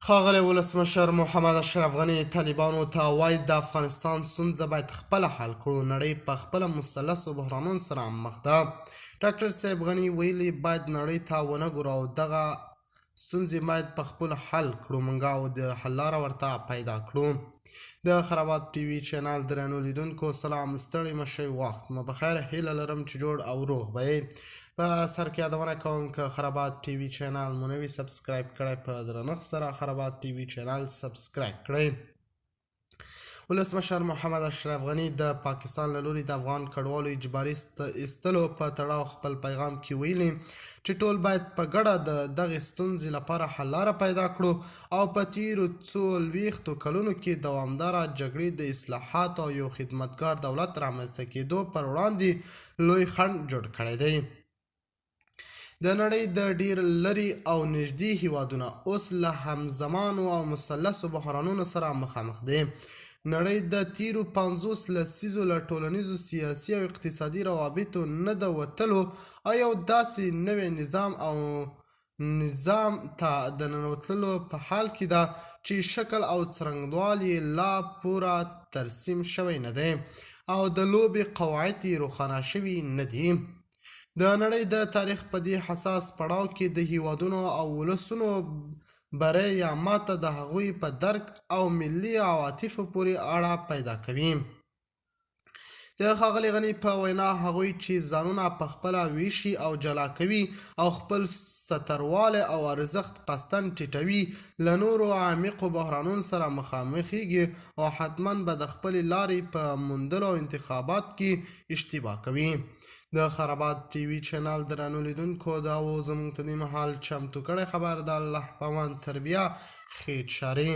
ښاغلی ولسمشر محمد اشرف غني طالبانو ته وایي، د افغانستان ستونزه باید خپله حل کړو، نړۍ په خپله مسلسو بحرانونو سره مخ ده. ډاکټر صاحب غني ویلي، باید نړۍ ته ونه ګورو او دغه ستونزې باید په خپل حل کړو مونږ او د حل لاره ورته پیدا کړو. د خرابات ټي وي چینل درنو لیدونکو سلام، ستړي مشئ، وخت مو بخیر، هیله لرم چې جوړ او روغ به یئ. په سر کې یادونه کوم که خرابات ټي وي چینل مو نه وي سبسکرایب کړی، په درنښت سره خرابات ټي وي چینل سبسکرایب کړئ. ولسمشر محمد اشرف غني د پاکستان له لوري د افغان کډوالو اجباري ایستلو په تړاو خپل پیغام کې ویلي چې ټول باید په ګډه د دغې ستونزې لپاره حل لاره پیدا کړو او په تیرو څو لویښتو کلونو کې دوامداره جګړې د اصلاحاتو او یو خدمتګار دولت رامنځته کېدو پر وړاندې لوی خنډ جوړ کړی دی. د نړۍ د ډیر لرې او نږدې هیوادونه اوس له همزمانو او مسلسو بحرانونو سره مخامخ دي. نړۍ د تیرو 50 لسیزو له ټولنیزو، سیاسي او اقتصادي روابطو نه د وتلو او یو داسې نوی نظام او نظام ته د ننوتلو په حال کې ده چې شکل او څرنګوال یې لا پوره ترسیم شوی نه دی او د لوبې قواعد یې روښانه شوي نه دي. د نړۍ د تاریخ په دې حساس پړاو کې د هیوادونو او ولسونو بری یا ماته د هغوی په درک او ملي عواطفو پورې اړه پیدا کوي. د ښاغلي غني په وینا، هغوی چې ځانونه په خپله ویشي او جلا کوي او خپل ستروالی او ارزښت قصداً ټیټوي، له نورو عمیقو بحرانونو سره مخامخېږي او حتما به د خپلې لارې په موندلو او انتخابات کې اشتباه کوي. د خرابات ټي وي چینل درنو لیدونکو، دا و زموږ ته دې مهال چمتو کړی خبر. د الله په امان، تر بیا، ښې چارې.